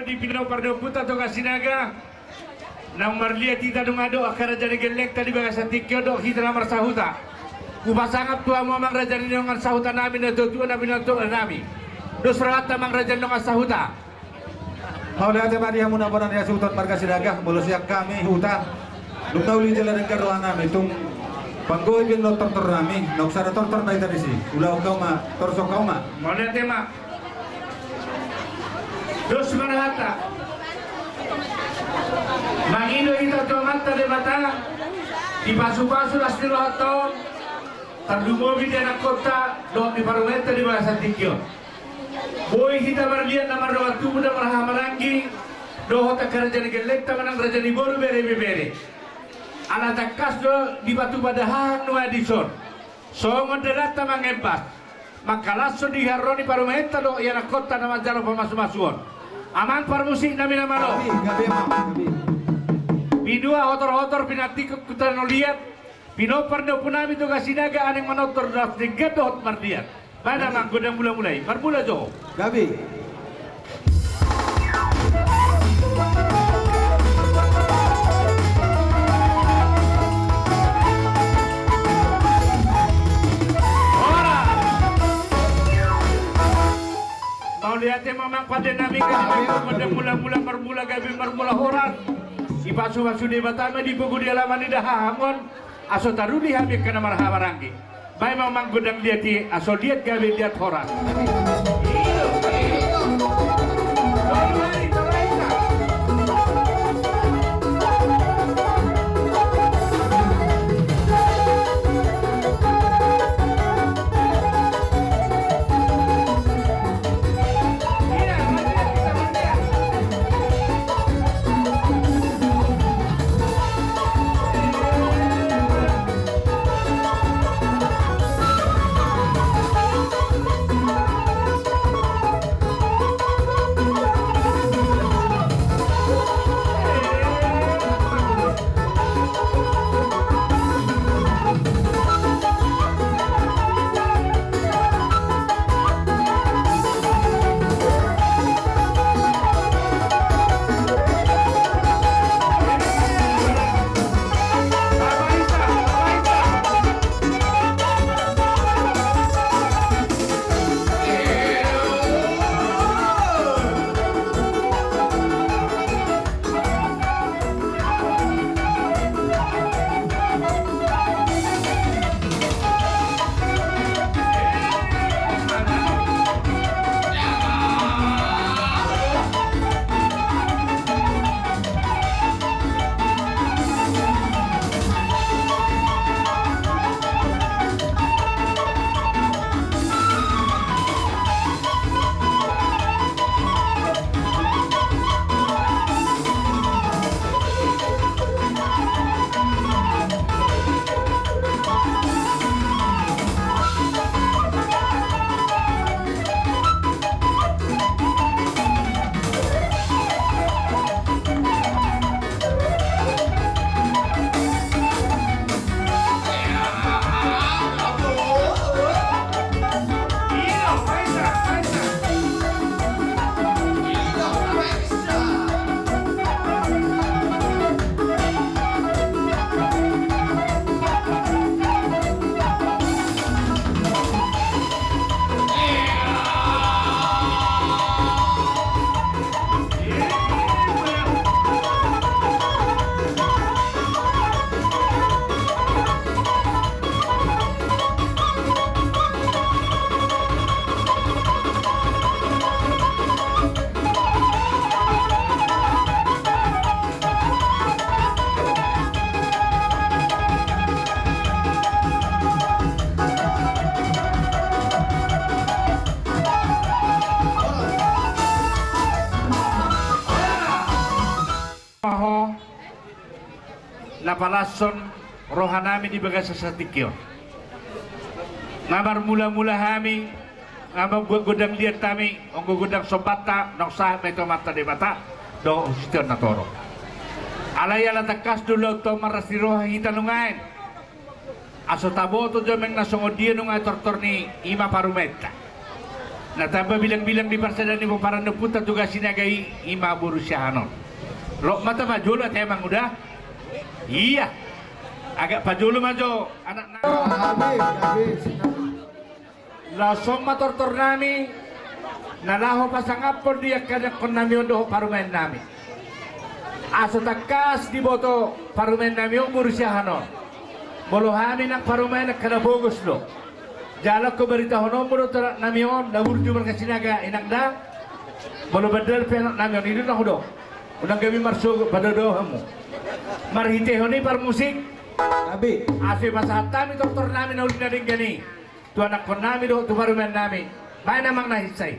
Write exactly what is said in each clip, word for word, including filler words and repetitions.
Di pinompar ni Ompunta Toga Sinaga, naung marliat hita nunga dohot angka raja ni gellengta di bagasan tingki on dohot hita na marsahuta. Hupasangap tu hamu amang raja ni dongan sahuta nami, natuatua nami, natuatua nami. Dos rohanta amang raja ni dongan sahuta. Mauliate ma di hamu na bona ni hasuhuton marga Sinaga, molo sian hami huta. Dung na uli jala denggan roha nami, tung panggohi pe tortor nami, naung sada tortor ma hita disi. Ulahon hamu ma, torus hamu ma. Mauliate ma. Dos ma rohanta. Mangido hita tu Amanta Debata, dipasupasu las ni rohanta on, tarlumobi di anakkonta dohot di parumaenta di bagasan tingki on. Boi hita marliat na mardongan tubu na marhahamaranggi, dohot angka raja ni gellengta manang raja ni boru, bere, ibebere. Ala tangkas do dipatupa dahahang nuaeng dison. Songon dalanta mangembas, mangkalashon di haroro ni parumaenta dohot ianakhonta na manjalo pamasumasuon. Amang parmusik nami na malo. Gabe, gabe, amang, gabe. Binua hotor-hotor pinantikhon tu tano liat, pinompar ni ompunami Toga Sinaga, aning manortor las denggan dohot marliat. Baen amang gondang mula-mula i, marmula jo. Gabe. Horas. Mauliate ma amang pande nami, gabe, gabe. Gondang mula-mula, marmula gabe, marmula horas. Dipasupasu Debata ma di pogu di alaman ni dahahang on. Aso taruli hami angka na marhahamaranggi. Baen ma amang gondang liat i, aso liat gabe liat horas. Aho na palashon rohanami di bagasan satingki on. Na marmula-mula hami, na mambuat gondang liat hami, anggo gondang sombanta naung sahat ma i tu Amanta Debata dohot sitio na torop. Alai ala tangkas do ulaonta on marlas ni roha hita nuaeng. Aso taboto jo amang na songon dia nunga tortor ni i ma parumaenta. Na tamba bilangbilang di parsadaan ni pomparan ni ompunta Toga Sinaga i, i ma boru Siahaan on. Rap ma hita pajolo ate amang uda. Ia. Agak pajolo ma jo anakna. Habis, habis. Laos on ma tortor nami na laho pasangaphon di angka anakkon nami on dohot parumaen nami. Aso tangkas diboto parumaen nami on boru Siahaan on. Molo hami nang parumaen angka na pogos do. Jala ingkon baritahononmu do tu anak nami on na burju marga Sinaga inang da. Molo bandal pe anak nami on, i do na hudok. Unang gabe marsogot, padaodao hamu. Marhitehon i parmusik. Gabe. Asa pasahat hami tortor nami na uli na denggan i tu anakkon nami dohot tu parumaen nami. Baen amang na hinsa i.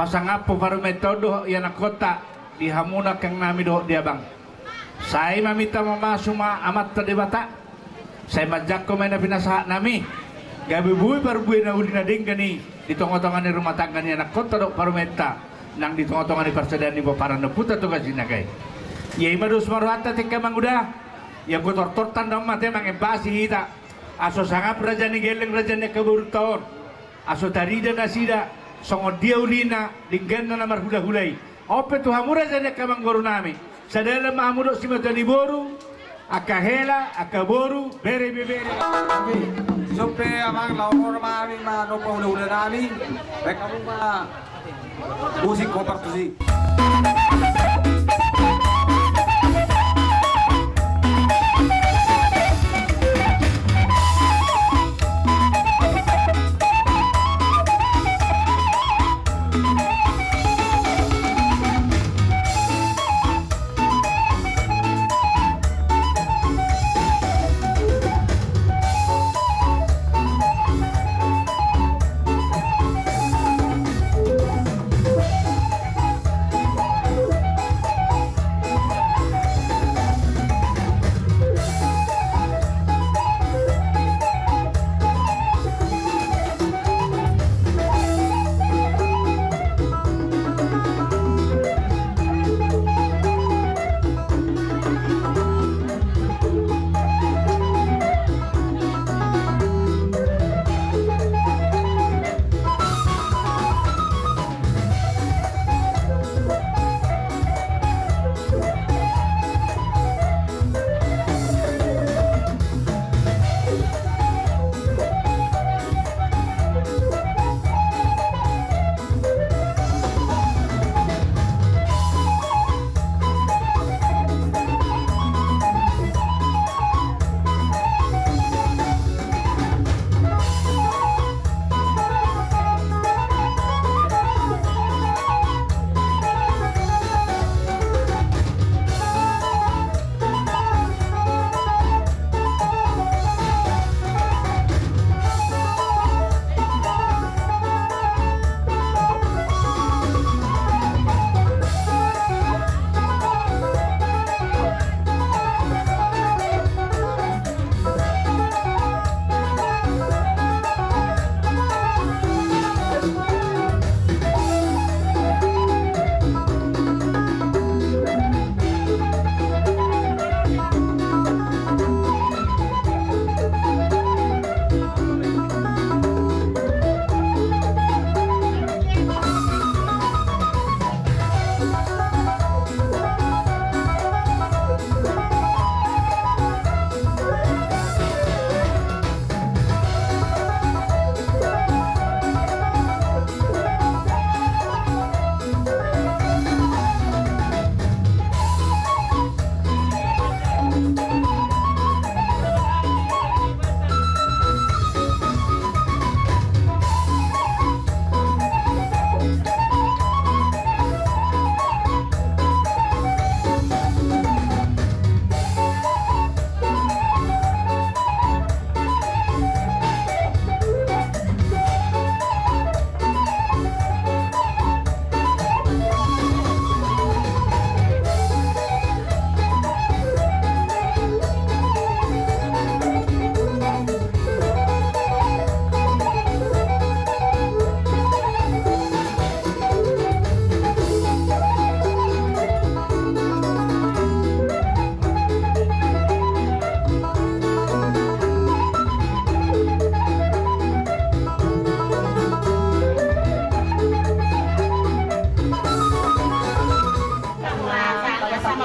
Pasangaphon parumaenta on dohot ianakhonta di hamu angkang nami dohot di abang. Sai maminta mamasu ma Amanta Debata. Sai manjangkon ma i na pinasahat nami. Gabe boi parbue na uli na denggan i di tongatonga ni rumah tangga ni anakhonta dohot parumaenta nang di tongatonga ni parsadaan ni pomparan ni ompunta Toga Sinaga i. Ia i ma dos ma rohanta ate amang uda. Ia anggo tortorta ndang mate mangembasi hita. Aso sangap raja ni gelleng raja ni angka borunta on. Aso tarida nasida songon dia ulina dengganna na marhulahula i. On pe tu hamu raja ni angka amangboru nami. Sadalan ma hamu dohot simatua ni boru, angka hela, angka boru, bere ibebere. Ison pe amang, laho ro ma hami manompa hulahula nami. Baen hamu ma musik, koper tusi.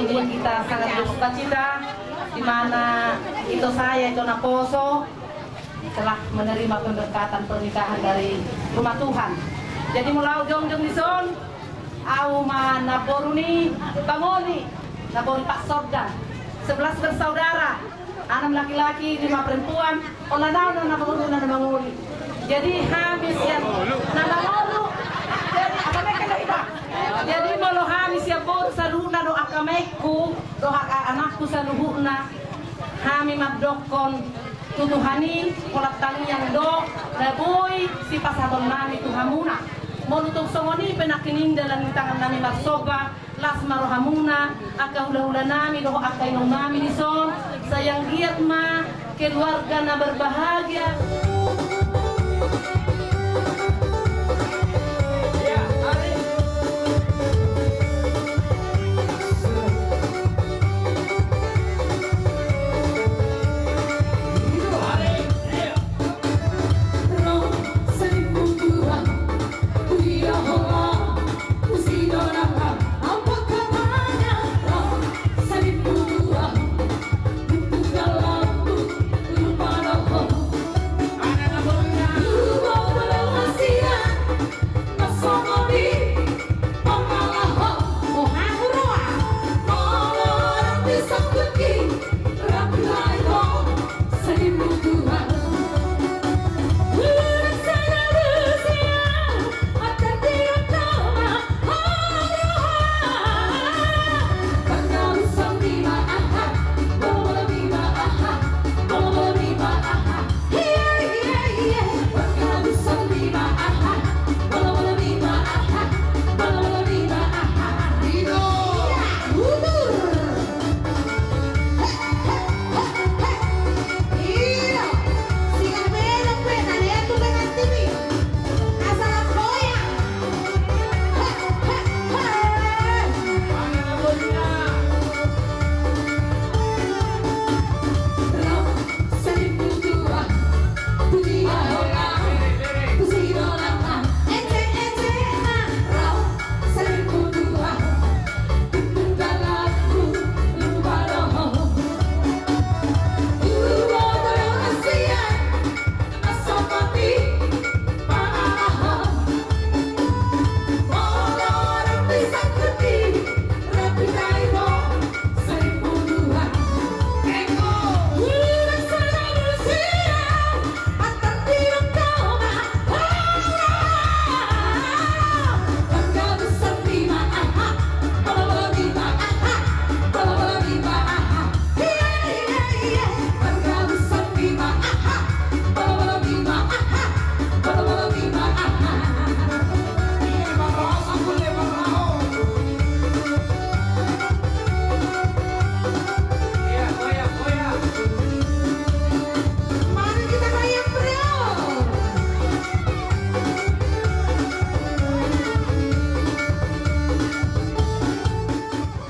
Kita sangat bersukacita di mana ito saya, ito naposo, telah menerima pemberkatan pernikahan dari rumah Tuhan. Jadi molo au jongjong dison, au ma namboru ni pangoli, namboru Pak Sordan, sebelas bersaudara, enam laki-laki, lima perempuan. Olo, na, na, na mangolu, na, na mangolu. Jadi hami sian na mangolu. Jadi apa mereka kita? Jadi molo hami sian boru saluhutna dohot angka amangku, dohot angka anakku saluhutna, hami mandokkon tu Tuhan i holan tangiang do na boi sipasahaton nami tu hamuna. Molo tung songon i pe nangkin i dalan ni tangan nami marsomba, las ma rohamuna, angka hulahula nami dohot angka inong nami dison, sai anggiat ma keluarga na berbahagia.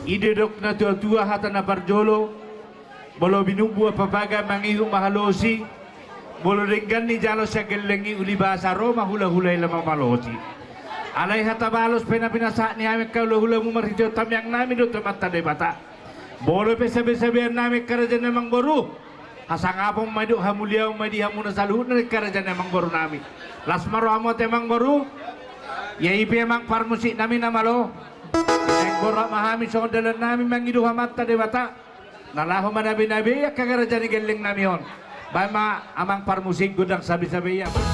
I do didok na tuatua hata na parjolo, molo binumbu ampapaga mangihut ma halosi, molo denggan nijalo sian gelleng i, uli basa ro ma hulahula i laho mamalosi. Alai hata balos pe na pinasahat ni hami angka hulahulamu marhitehon tangiang nami dohot Amanta Debata. Molo pe sabesabean nami angka raja ni amangboru, hasangapon ma i dohot hamuliaon ma i di hamuna saluhutna angka raja ni amangboru nami. Las ma rohamu ate amangboru. Ia i pe amang parmusik nami na malo. Naeng borhat ma hami songon dalan nami mangido Amanta Debata. Na laho manabeinabei angka raja ni gelleng nami on. Baen ma amang parmusik gondang sabesabe i, amang.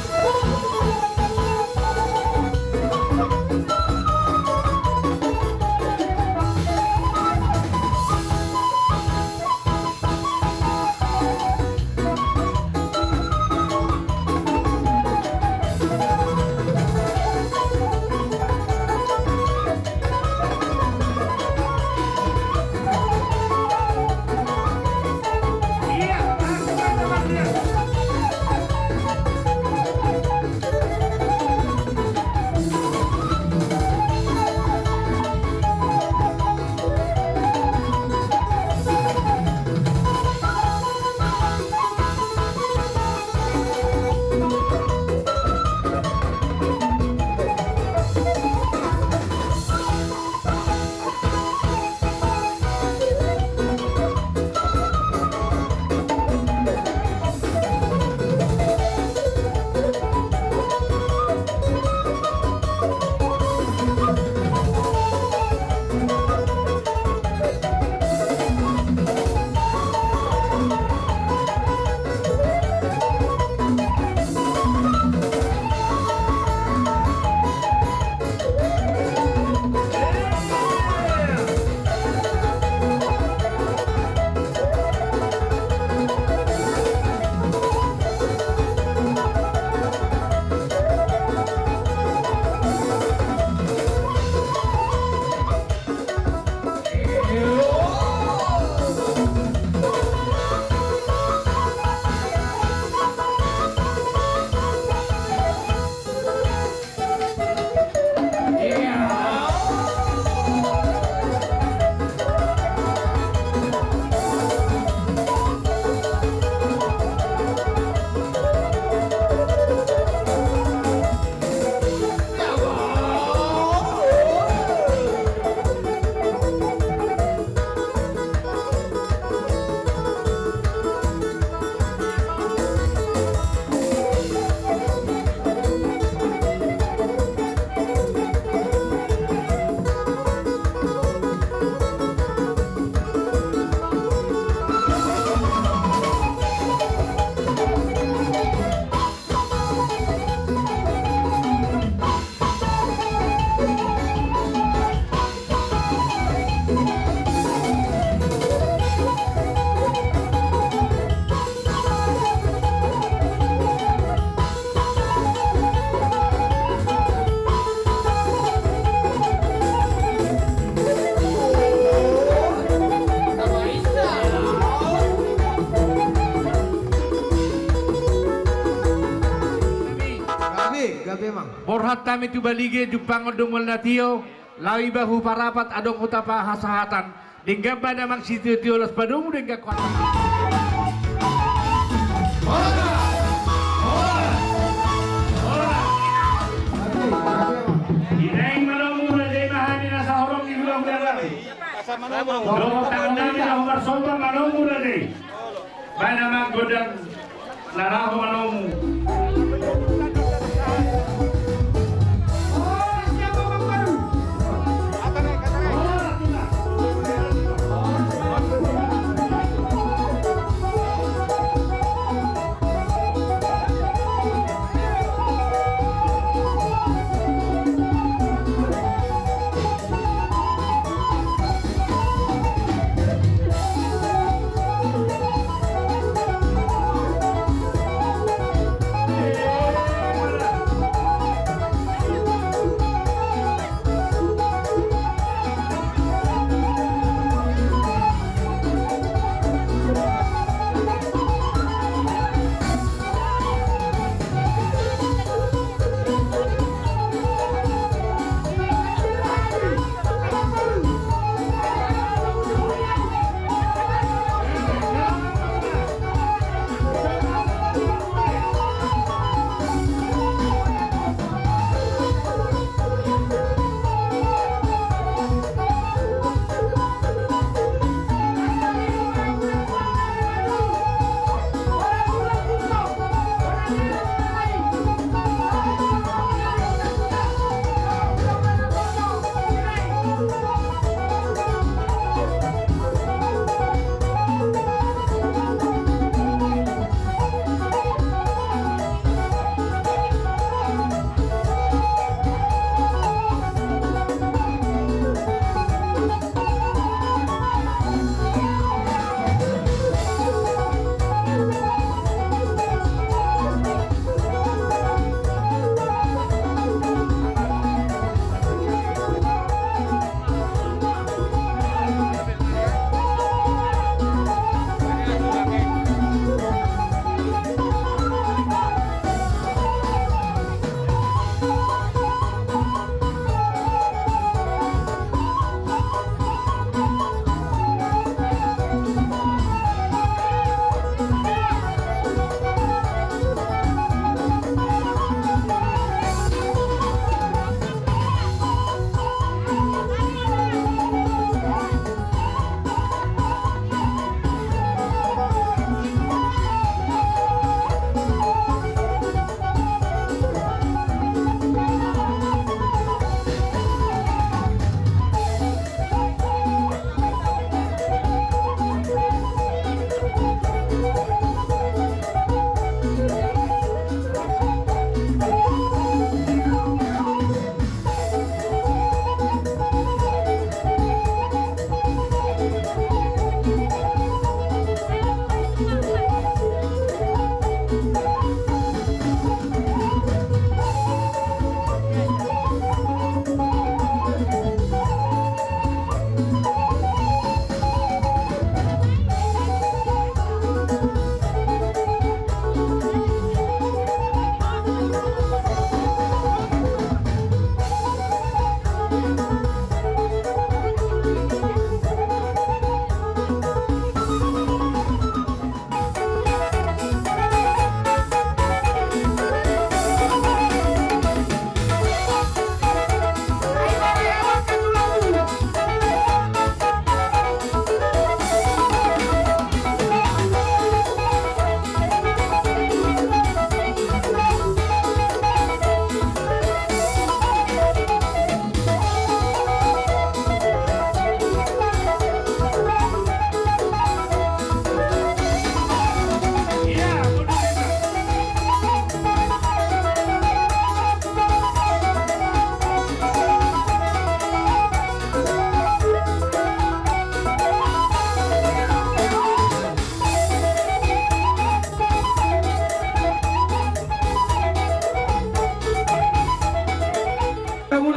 Hami tu Balige, jumpangon do mual na tio, laho iba hu Parapat adong huta pasahathon. Denggan ma damang sitio-tio, las padomu denggan kuat. Ora! Ora! Ora! Dinaeng manomu raja i ma hami na sahorong di hula-hula nami. Dohot tangan nami na humarsomba manomu raja i. Baen ma gondang na laho manomu.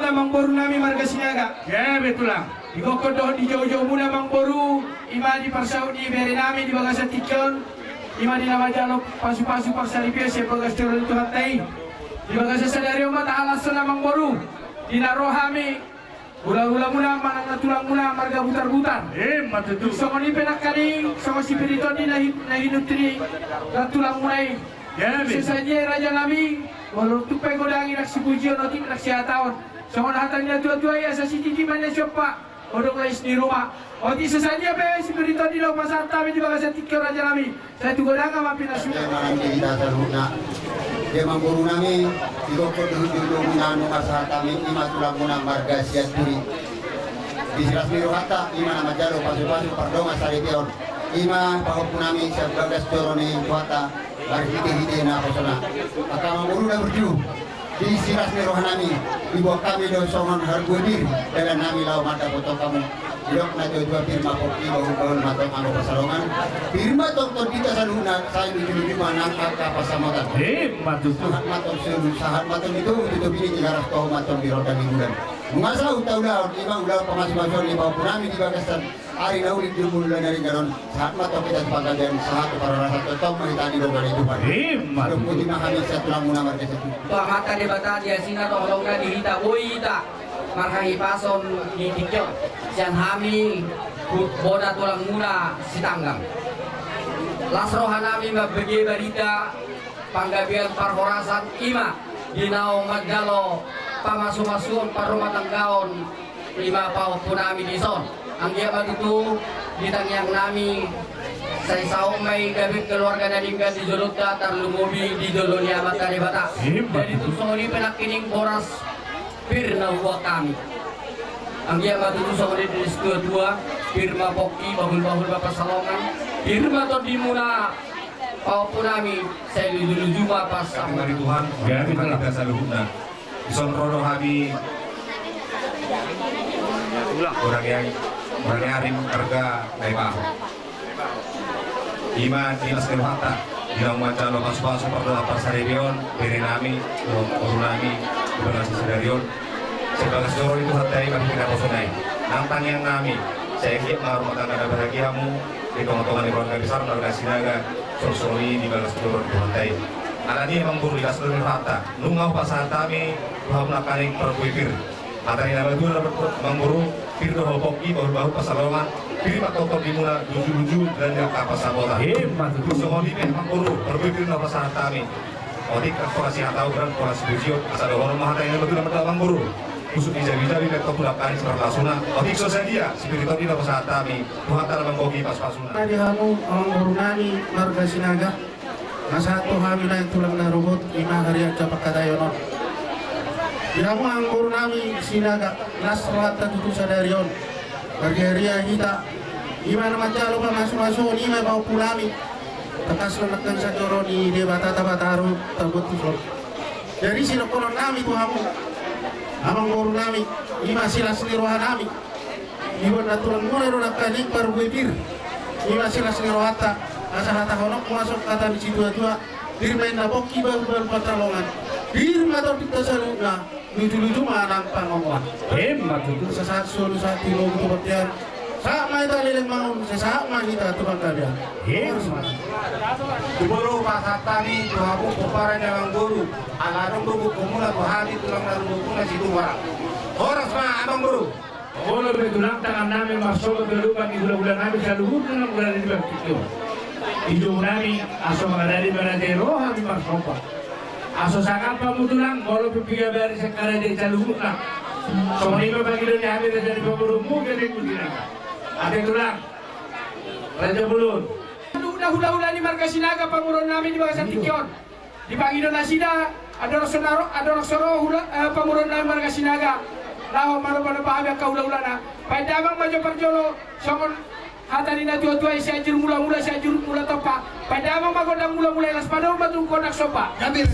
Amang boru nami marga Sinaga. Gabe tulang. Di gokhon dohot di joujou muna amang boru, i ma di parsaut ni bere nami di bagasan tingki on, i ma di na manjalo pasu-pasu parsaripeon sian bagas ni roha ni Tuhanta i. Di bagasan sadari on ma tahalashon amangboru, di na ro hami, hulahulamuna manang na tulangmuna marga Butarbutar. Ima tutu. Songon i pe nangkaning, songon sipir ni tondi na hi-, na hinuntu ni na tulangmuna i. Gabe. Sai sadia i rajanami, molo tung pe godang i ndang sipujion, otik ndang sihataon. Songon hata ni na tuatua i, asa sititi ma na siompa, odong lais ni ruma. Otik sai sadia pe sipir ni tondi na hupasahat hami di bagasan tingki on rajanami. Sai tu godang ma pinasuna. Manang di hita saluhutna. Di amangborunami, di gokhon di hujung ni na nunga pasahat hami, ima tulangmuna marga Sianturi. Di silas ni rohanta, ima na manjalo pasupasu pardongan saripeon. Ima pahompunami sian bagas joro ni Tuhanta, marhitehite naposona. Angka amangboru na burju, di silas ni rohanami, diboan hami do songon harbue pir dalannami laho mandapothon hamu. Didok na tuatua, pir ma pongki, bahulbahul ma tong anggo pansalongan. Pir ma tong tondinta saluhutna, sai lujuluju ma nang angka pansamotan. Ima tutu. Sahat ma tong solu, sahat ma tong di togu tu topi ni Tigaras, toho ma tong di ronda ni bulan. Nunga saut taulahon, ima ulaon pamasumasuon ni pahompunami di bagasan ari na uli di umur na ringgas on, sahat ma tong hita tu panggabean, sahat tu parhorasan, tongtong ma hita didongani Tuhan. Ima tutu. Sidok puji ma hami sian tulangmuna marga Sianturi. Tu Amanta Debata di asina dohot holongna di hita boi hita marhahipason di tingki on. Sian hami, hu-, bona tulangmuna Sitanggang. Las rohanami mambege barita panggabean parhorasan, ima di naung manjalo pamasumasuon parrumatanggaon, ima pahompunami dison. Anggiat ma tutu di tangiangnami sai saut ma i gabe keluarga na denggan di jolonta, tarlumobi di jolo ni Amanta Debata. Ima tutu. Jadi tung songon i pe nangkining boras pir na huboan hami. Anggiat ma tutu songon i di situatua, pir ma pongki, bahulbahul ma pansalongan, pir ma tondimuna pahompunami, sai lujuluju ma pansamotan. Mari Tuhan, gabe ma hita saluhutna. Dison ro do hami, ulang. Urang i, urang i ari marga Naibaho. Ima di las ni rohanta, di naung manjalo pasupasu pardongan parsaripeon berenami dohot borunami di bagasan sadari on. Sian bagas joro ni Tuhanta i marhite naposona i, nang tangiangnami, sai anggiat ma rumah tangga na bahagia hamu di tongatonga ni keluarga besar marga Sinaga, songon i di bagas joro ni Tuhanta i. Alani i amangboru, di las ni rohanta, nunga hupasahat hami tu hamu nangkaning parbue pir. Hata ni natuatua, amangboru, pir do ho pongki, bahulbahul pansalongan, pir ma tong tondimuna, lujuluju, dan angka pansamotan. Ima tutu. Songon i pe amangboru, parbue pir na hupasahat hami. Otik, angka na sihataon, angka na sipujion, asa dohonon ma hata ni natuatua, amangboru. Husuk ni jabijabi pe tong tu dangka ni siparlasuna. Otik so sadia, sipir ni tondi na hupasahat hami. Tuhanta na mambege pasupasuna. Di hamu amangborunami marga Sinaga. Na sahat tu hami naeng tulang na robot, ima harian pangkataion on. Di hamu amangborunami Sinaga, las rohanta tutu sadari on. Marriaria hita, ima na manjalo pamasumasuon, ima pahompunami. Tangkas do nangkin sian joro ni Debata Tamataru, tabuat tuson. Jadi sidohononnami tu hamu amangborunami, ima silas ni rohanami. Diboan na tulangmuna do nangkaning parbue pir. Ima silas ni rohanta, asa hatahononku ma songon hata ni situatua, pir ma inna pongki, bahulbahul pansalongan, pir ma tondinta saluhutna, lujuluju ma nang pangomoan. Ima tutu. Sahat solu sahat tu lobi tu bontean, sahat ma hita leleng mangun, sai sahat ma hita tu panggabean. Ima tutu. Di boru pasahat hami tu hamu pomparan ni amangboru, ala adong do gokhonmuna tu hami tulang na rumokhon na situpa. Horas ma amangboru. Molo pe tulang, tangannami marsomba tu adopan ni hulahulanami saluhutna na mangulahon di bangkit on. Idomunami, asa mangadadi manajai roha hami marsomba. Asa sangap hamu tulang, molo pe piga bari sian karajaan saluhutna. Songon i ma pangidoan ni hami raja ni pamoruonmu, gabe mudinaka. Ate tulang. Raja bolon. Saluhutna hulahula ni marga Sinaga pamoruonnami di bagasan tingki on. Dipangido nasida, andorang so ro, andorang so ro hula, eh, pamoruonnami marga Sinaga, laho manopanompa hami angka hulahulana. Paendamang ma jo parjolo, songon hata ni natuatua i, Sianjur Mulamula, Sianjur Mula Tompa. Paendamang ma gondang mulamula i, laos padomu ma tu gondang somba. Gabe.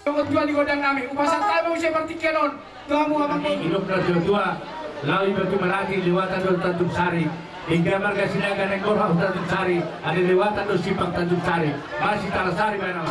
Songon tuan ni gondangnami, hupasahat hami muse partingkian on tu hamu amang. Didok na tuatua, laho iba tu Maranggi, lewatan do Tanjung Sari. Hingga marga Sinaga naeng borhat tu Tanjung Sari, asa lewatan do simpang Tanjung Sari. Masih Talasari baen.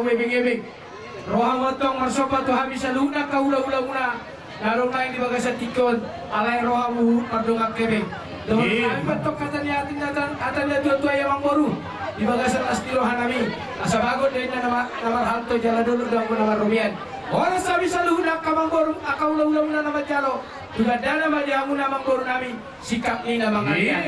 Ebeng-ebeng. Rohamu antong marsomba tu hami saluhutna angka hula-hulamuna na adong nai di bagasan tingki on, alai rohamu huhut mardongan hepeng. Dohot hami ma antong hata ni, hata ni natua-tua i amangboru di bagasan las ni rohanami. Asa bagot do inna na marhalto jala dolok do angka na marrobean. Horas hami saluhutna angka amangboru, angka hula-hulamuna na manjalo. Tu gandana ma di hamuna amangborunami, singkat ni na mangalean.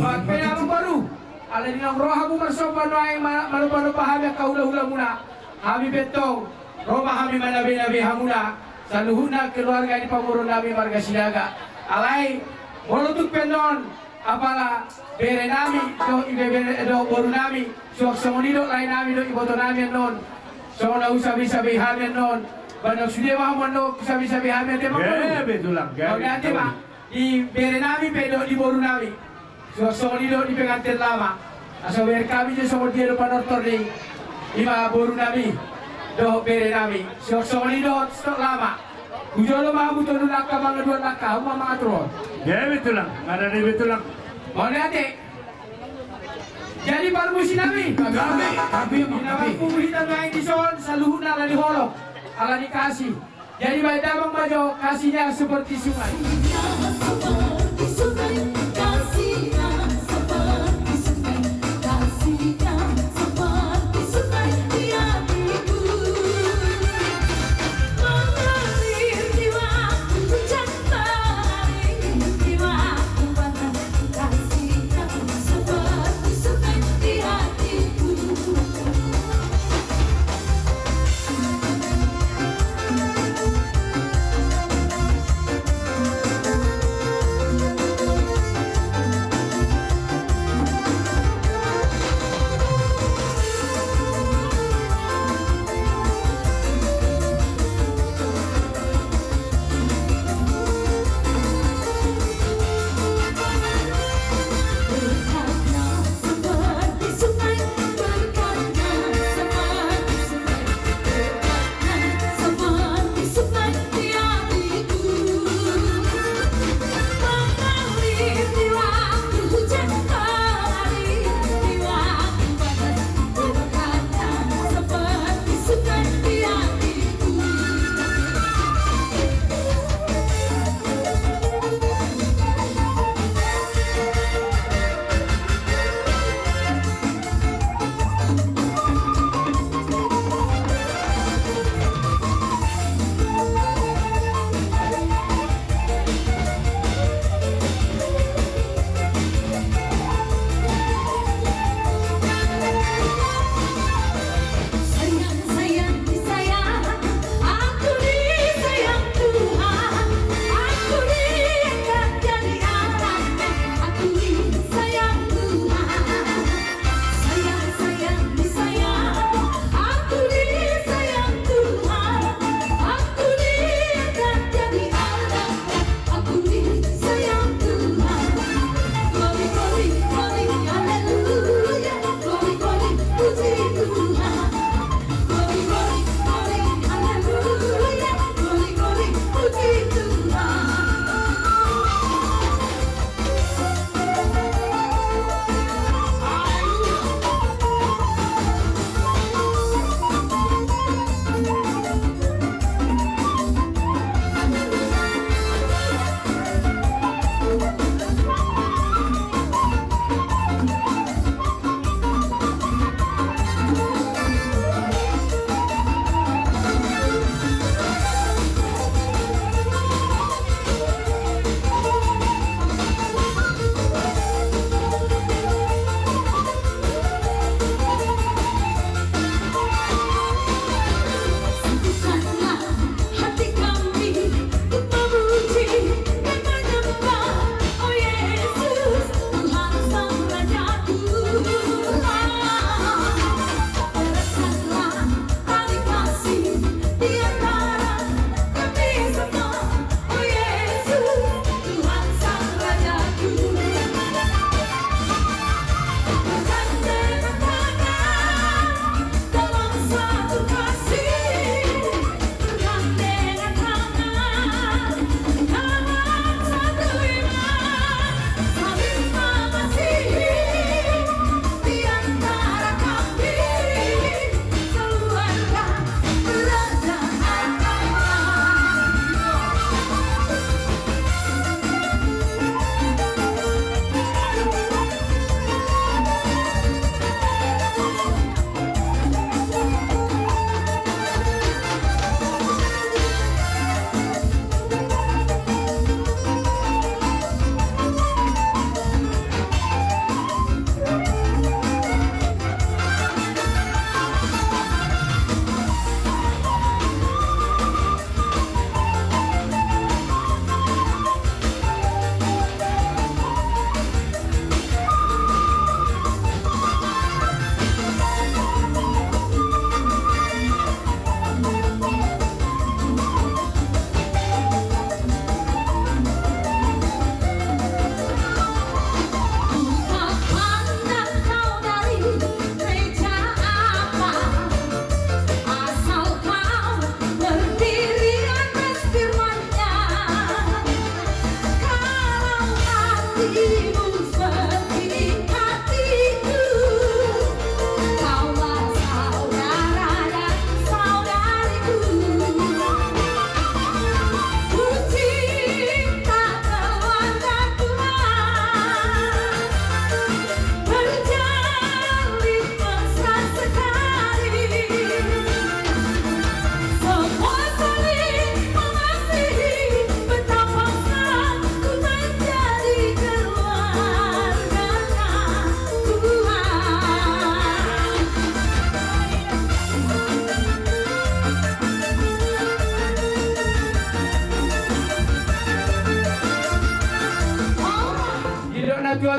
Bahat pe amangboru. Alai di naung ro hamu marsomba nuaeng ma-, manomba-nomba hami angka hula-hulamuna. Hami pe antong ro ma hami manabe-nabe hamuna saluhutna keluarga ni pamoruonnami marga Sinaga. Alai molo tung pe annon apala berenami dohot ibebere dohot borunami, suang songon i dohot laenami dohot ibotonami annon, songon na husabe-sabei hami annon, ba ndang sude ma hamu annon husabe-sabei hami ate ma. Gabe tulang, gabe. Mauliate ma di berenami pe dohot di borunami. Suang songon i dohot di pengantin lama. Asa hubereng hami jo songon dia do panortor ni, ima borunami dohot berenami. Suang songon i dohot stok lama. Hujolo ma hamu tolu langka, manga dua langka, hamu ma mangatur on. Gabe tulang, ngarade be tulang. Mauliate. Jadi parmusinami. Gabe, gabe, gabe. Di na marpungu hita nuaeng dison saluhutna ala ni holong, ala ni kasih. Jadi bahen damang ma jo kasihnya seperti sungai.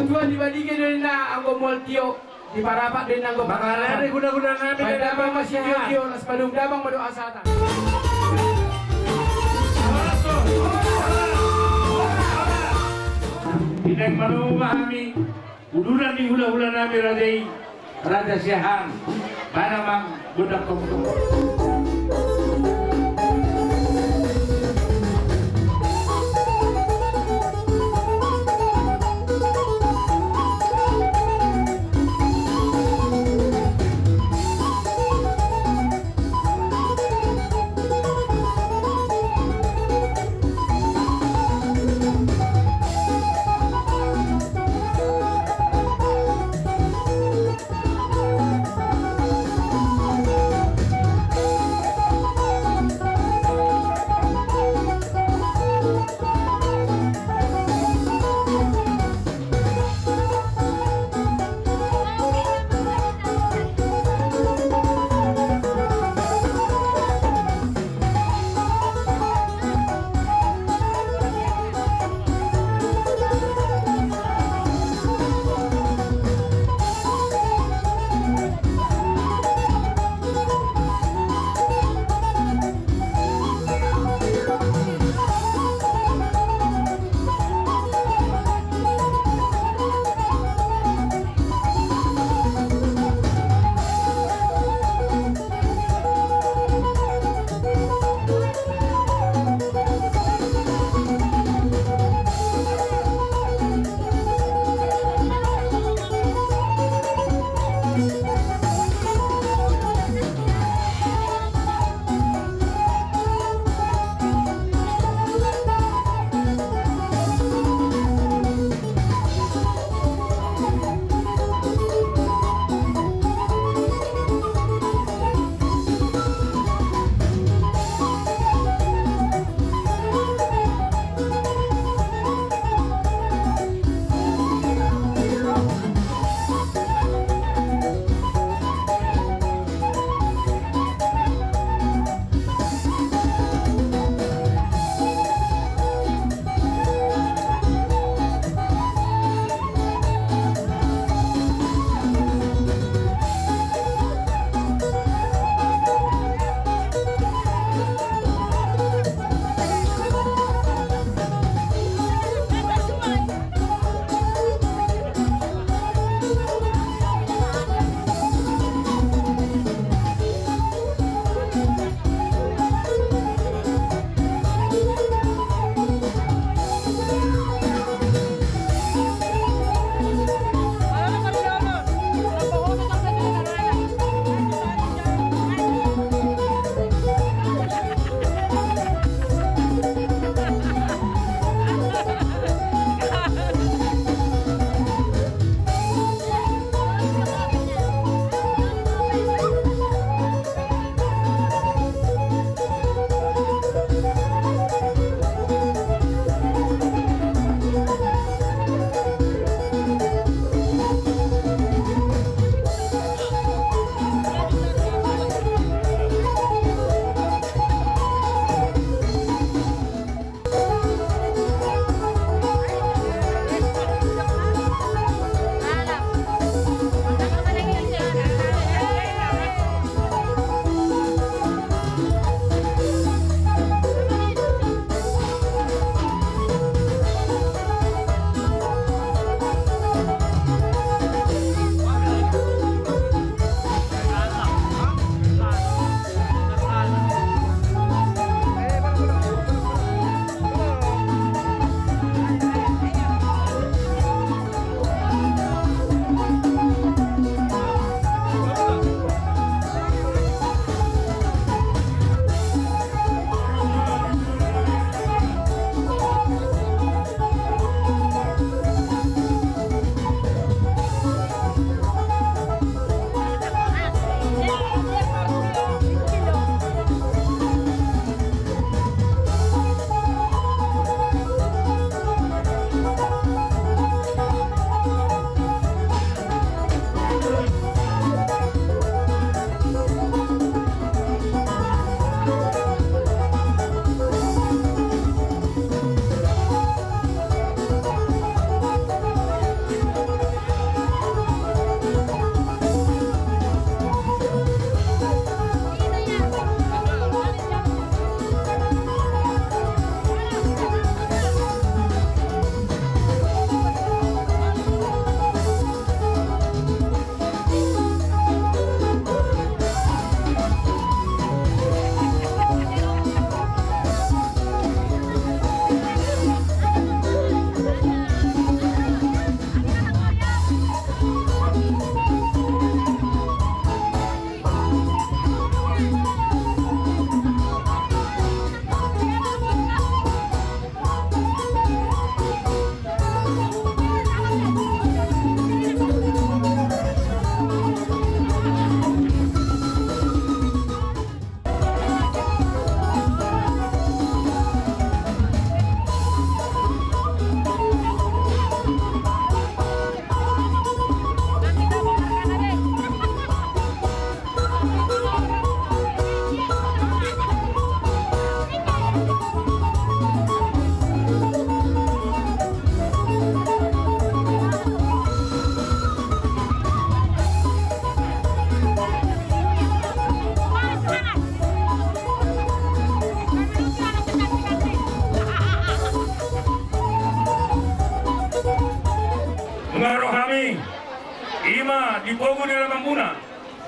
Tuan di balige do ninna anggo mual tio, di parapat do ninna anggo parapat. Mangalari hulahula nami. Baen damang ma sitio-tio, las balung damang ma dohot hasahatan. Di naeng manunggu ma hami uduran ni hulahula nami raja i, Raja Siahaan, baen amang gondang tongtong.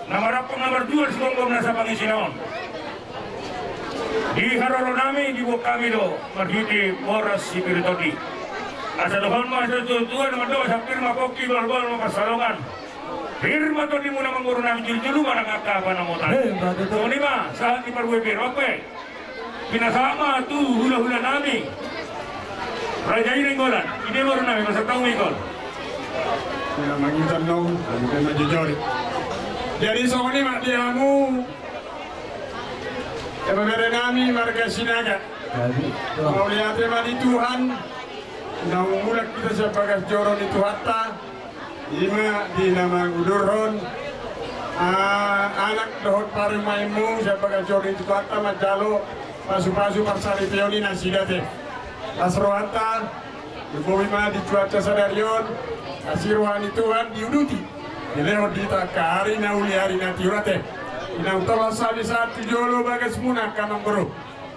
Na marampang na marjual sigomgom nasa pangisina on. Di haroro nami diboan hami do marhite boras si pir ni tondi. Asa dohonon ma sian natuatua na mandok asa pir ma pongki, bahulbahul ma pansalongan. Pir ma tondimuna amangboru nami, jolojolo ma nang angka panamotan. Songon i ma sahat ni parbue pir. Oke. Pinasahat ma tu hulahula nami. Raja i Nainggolan, i ma boru nami, masa tau ma ingkon. Pina mangitan nong, mangitan manjojori. Jadi songon i ma di hamu, ibebere nami marga Sinaga. Mauliate ma di Tuhan. Naung mulak hita sian bagas joro ni Tuhanta. I ma di na mangudurhon, ah, anak dohot parumaenmu sian bagas joro ni Tuhanta manjalo pasupasu parsaripeon i nasida te. Las rohanta, lumobi ma di cuaca sadari on, asi roha ni Tuhan diuduti. Dilehon di hita angka ari na uli, ari na tiur ate. Inang tolhas hami sahat tu jolo bagasmuna angka amangboru.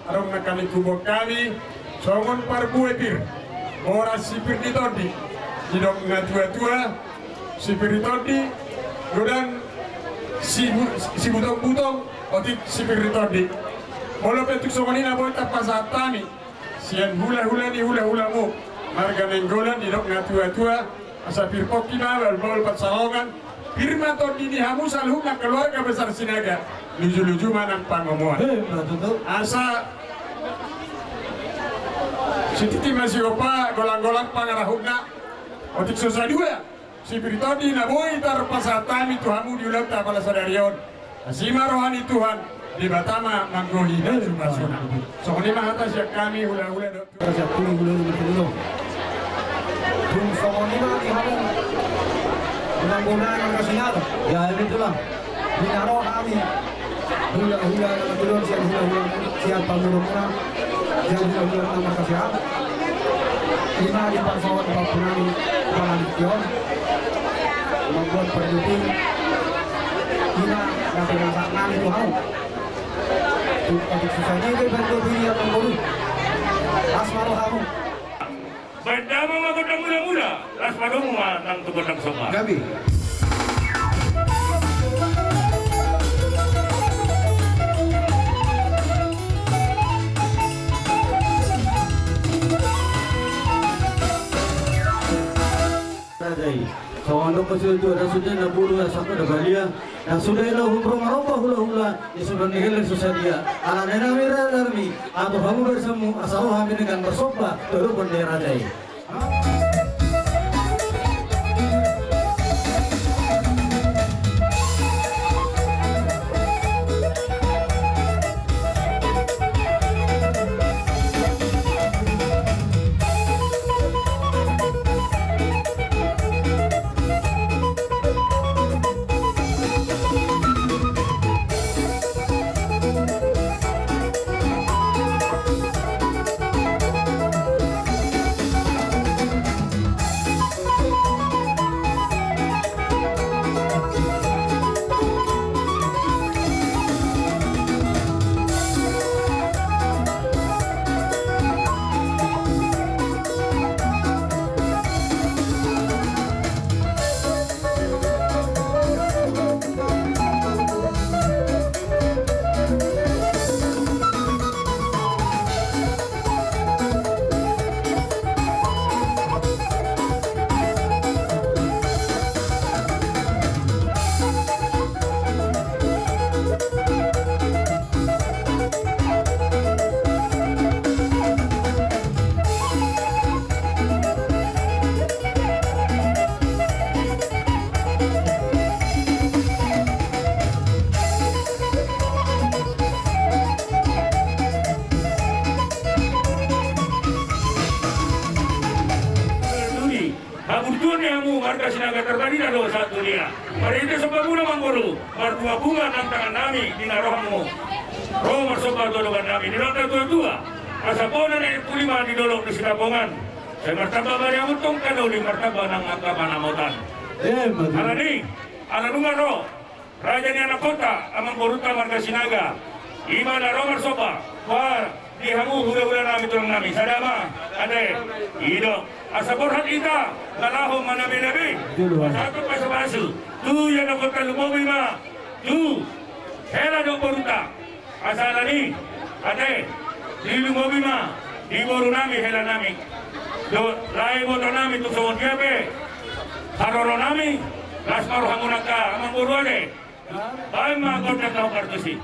Adong nangkaning huboan hami songon parbue pir, boras si pir ni tondi. Didok natuatua, si pir ni tondi godang, si bu-, si butongbutong otik si pir ni tondi. Molo pe tung songon i na boi tarpasahat hami sian hulahula ni hulahulamu marga Nainggolan, didok natuatua, asa pir pongki ma, bahulbahul pansalongan. Pir ma tondi ni hamu saluhutna keluarga besar Sinaga. Lujuluju ma nang pangomoan. Asa sititi ma siopa, golanggolang pangarahutna. Otik so sadia si pir ni tondi na boi tarpasahat hami tu hamu di ulaonta pala sadari on. Asi ma roha ni Tuhan, Debata ma manggohi pasupasuna. Songon i ma hata sian hami hulahula dohot. Sian hami hulahula dohot. Tung songon i ma di hamu, amangboru nami marga Sinaga. Ya, eme tulang. Di na ro hami hulahula na mangudurhon sian hulahula, sian pamoruonmuna, sian hulahula na marga Sinaga. I ma di parsaulian pahompu nami, pahompu nami on. Mambuat parbue pir. I ma na pinasahat nami tu hamu. Tung otik so sadia i parbue pir i, amangboru. Las ma rohamu. Baen damang ma gondang mulamula, las ma domu ma nang tu gondang somba. Gabe. Raja i. Songon dok kecil tu ada sudah na bulu ya sampai ada balia. Na sude na umroh maropa hulahula, di sude ni hela so sadia. Alana i nami raja nami, atur hamu barisanmu, asa ro hami denggan marsomba tu adopan ni raja i. Haburjuon ni hamu marga Sinaga, tarpatanda do sahat tu dia. Marhite sombamuna, amangboru, marbungabunga nang tangan nami di na ro hamu ro marsomba tu adopan nami. Didok natuatua, asa bona na i puli ma di dolok di Sitapongan. Sai martamba ma di hamu tong hanauli, martamba nang angka panamotan. Alani, ala nunga ro raja ni anakhonta, amangborunta marga Sinaga, i ma na ro marsomba. Ba di hamu hulahula nami, tulang nami, sada ma ate. Didok asa borhat hita na laho manabenabe, pasahathon pasupasu tu anakhonta, lumobi ma Tu hela dohot borunta. Asa alani, ate, dilungobi ma di boru nami hela nami. Dohot lae boto nami tu songon dia pe haroro nami, las ma rohamu angka amangboru ate. Baen ma gondang na hombar tusi.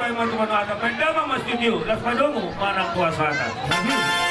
Ima tu manoata, baen damang ma studio, laos padomu manang tu hasahatan.